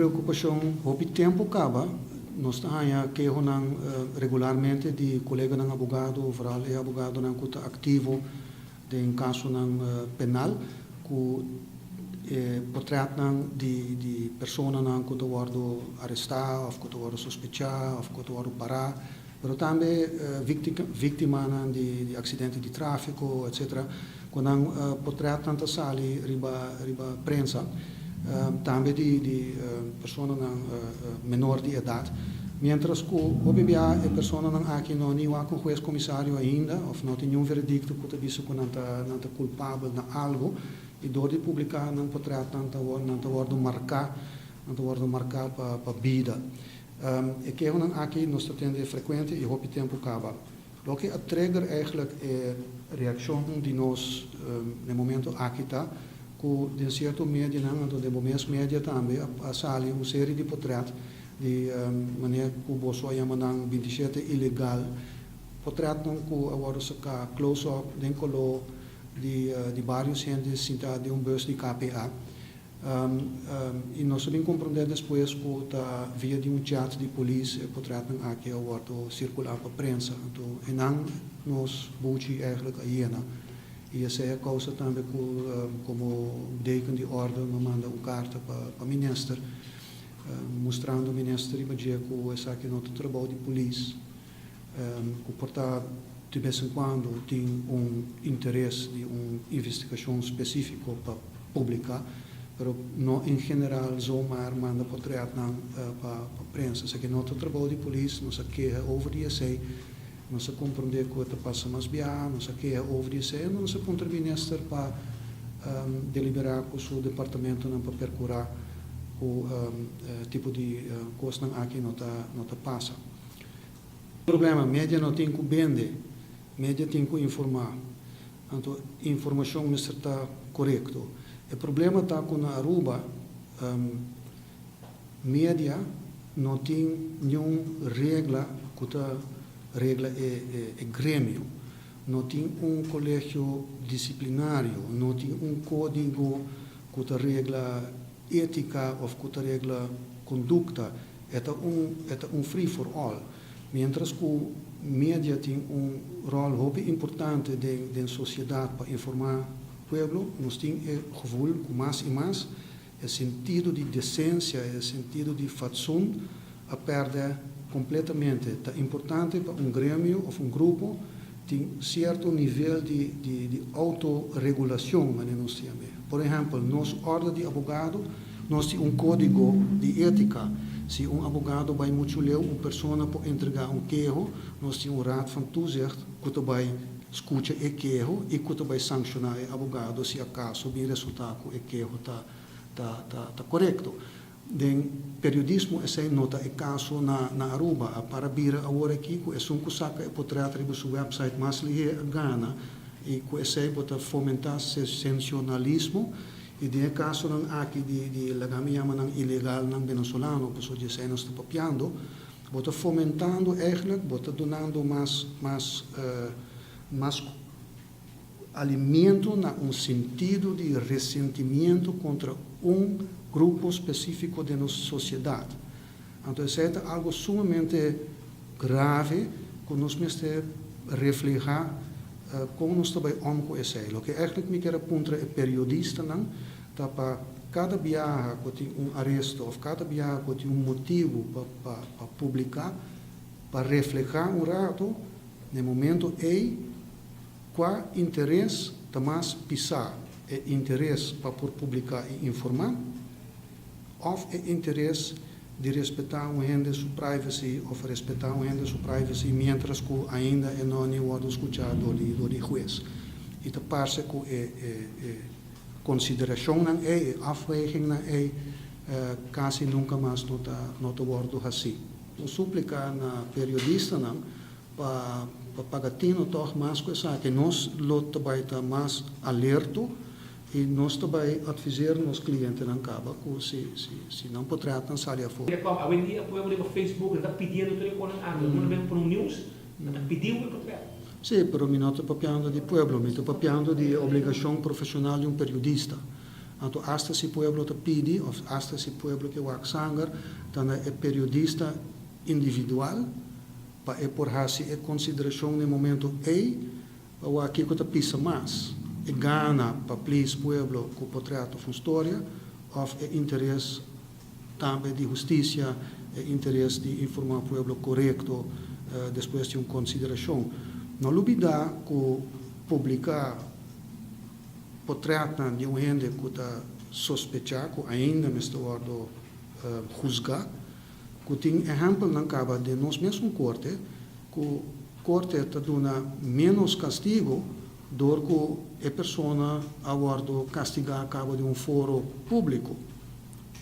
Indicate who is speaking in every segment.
Speaker 1: preokupashon hopi tempu kaba. Nos ta haña kehonan regularmente di koleganan abogado, vooral e abogadonan ku ta aktivo den kasonan penal, ku e portretnan di di personanan ku ta wòrdu arestá òf ku ta wòrdu sospechá òf ku ta wòrdu pará, pero tambe víktimanan di aksidente di tráfiko, etcetera, ku nan portretnan ta sali riba riba prensa, tambe di di personanan menor di edat. Miéntras ku hopi bia e personanan aki no ni wak un hues komisario ainda òf no tin niun veredikto ku ta bisa ku nan ta nan ta kulpabel na algu i dor di publiká nan portretnan ta nan ta wòrdu marká nan ta wòrdu marká pa pa bida. E kehonan aki nos ta tende frekuente i hopi tempu kaba. Loke a trigger eigenlijk e reakshon di nos na e momento aki ta ku den sierto medianan, anto den bo mes media tambe, a sali un serie di potret di manera ku boso a yama nan 27 ilegal, potretnan ku a wòrdu saká close up den koló di di barios hende sintá den un bus di KPA. I nos a bin komprondé despues ku ta via di un chat di polis e potretnan aki a wòrdu sirkulá pa prensa. Anto enan nos buchi eigenlijk a yena. I esei a kousa tambe ku komo deken di orde mi a manda un karta pa minister mustrando minister riba dje ku esaki no ta trabou di polis, ku por ta di bes en kuando tin un interes di un investigashon spesífiko pa publiká, pero no en general zomaar manda potretnan pa prensa. Esaki no ta trabou di polis, nos a keha over di esei, nos a komprondé ku e ta pasa mas biaha, nos a keha over di esei, anto nos a puntra minister pa deliberá ku su departamentonan pa perkurá ku tipo di kosnan aki no ta no ta pasa. Problema, media no tin ku bende, media tin ku informá. Anto informashon mester ta korekto. E problema ta ku na Aruba media no tin niun regla ku ta regla e e gremio. No tin un kolegio disiplinario, no tin un kódigo ku ta regla étika òf ku ta regla kondukta. E ta un e ta un free for all. Miéntras ku media tin un ròl hopi importante den den sosiedat pa informá pueblo, nos tin e gevoel ku mas i mas e sentido di desensia, e sentido di fatsoen a pèrdè kompletamente. Ta importante pa un gremio òf un grupo tin sierto nivel di di di outoregulashon, manera nos ta yam'é. Por ehèmpel, nos orde di abogado, nos tin un kódigo di étika. Si un abogado bai muchu leu, un persona por entregá un keho, nos tin un raad van toezicht ku ta bai skucha e keho i ku ta bai sankshoná e abogado si akaso bin resultá ku e keho ta ta ta ta korekto. Den periodismo esei no ta e kaso na na Aruba. A para bira awor aki ku esun ku saka e potret riba su website mas lihé a gana i ku esei bo ta fomentá sensacionalismo i den e kasonan aki di di laga mi yama nan ilegalnan venezolano pasobra di esei nos ta papiando bo ta fomentando eigenlijk bo ta dunando mas mas mas alimento na un sentido di resentimiento kontra un grupo spesífiko den nos sosiedat. Anto esei ta algo sumamente grave ku nos mester reflehá kon nos ta bai om ku esei. Loke èglik mi kier a puntra e periodistanan ta pa kada biaha ku tin un aresto òf kada biaha ku tin un motibu pa pa publiká, pa reflehá un rato na e momento ei, Kua interes ta mas pisá, e interes pa por publiká i informá òf e interes di respetá un hende su privacy òf respetá un hende su privacy miéntras ku ainda e no a ni wòrdu skuchá dor di dor di hues? I ta parse ku e e e konsiderashonnan ei, e afwegingnan ei kasi nunka mas no ta no ta wòrdu hasí. Un súplika na periodistanan Pa pa paga tino tòg mas ku esaki nos lo ta bai ta mas alerto i nos ta bai adviseer nos klientenan kaba ku si si si nan potretnan sali afó.
Speaker 2: Mira kòm awendia pueblo riba Facebook nan ta pidiendo tur e konan aki ora nan ben pone un news nan ta pidiu e potret.
Speaker 1: Sí, pero mi no ta papiando di pueblo, mi ta papiando di e obligashon profeshonal di un periodista. Anto asta si pueblo ta pidi òf asta si pueblo ke wak sanger, ta na e periodista individual pa e por hasi e konsiderashon na e momento ei pa wak kiko ta pisa mas, e gana pa please pueblo ku potrèt òf un storia òf e interes tambe di hustisia, e interes di informá pueblo korekto despues di un konsiderashon. No lubidá ku publiká potrètnan di un hende ku ta sospechá ku ainda mester wòrdu husgá, ku tin ehèmpelnan kaba den nos mesun korte ku korte ta duna ménos kastigu dor ku e persona a wòrdu kastigá kaba den un foro públiko.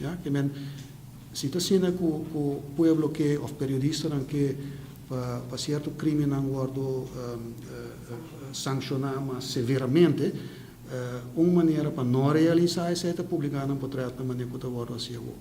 Speaker 1: Ya, ke men si ta asina ku ku pueblo ke òf periodistanan ke pa pa sierto krimennan wòrdu sankshoná mas severamente, un manera pa no realisá esei ta publiká nan potrètnan manera ku ta wòrdu hasi awor.